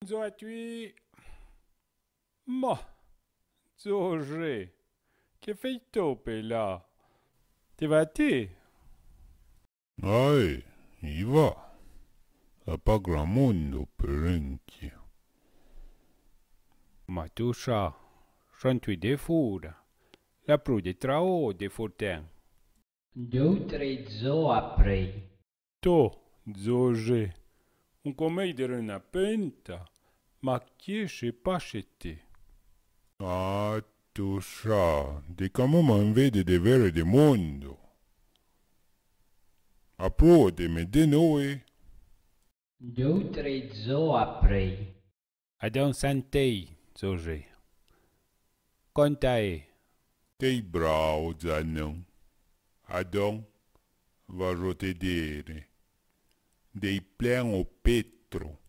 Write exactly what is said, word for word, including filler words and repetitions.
Zo a tui. Ma, Zojé, que fé-ì-to pe la? Te va-te? Ai, i va. L'a pa gran mondo pe rinque. Ma tu sa, son tui de fura, l'a pru de traó de furten. Dou tre zo apré. To, Zojé, on comèi de rena penta, ma que se passe-te? A, tu sa, de camo m'an vede de vere de mondo. A proa de me de noe. Dou tre zo apré. Adon sentèi, Zojé. Conta-é. Te-i brao, Zanon. Adon, vajo te dere. De-i plen o petro.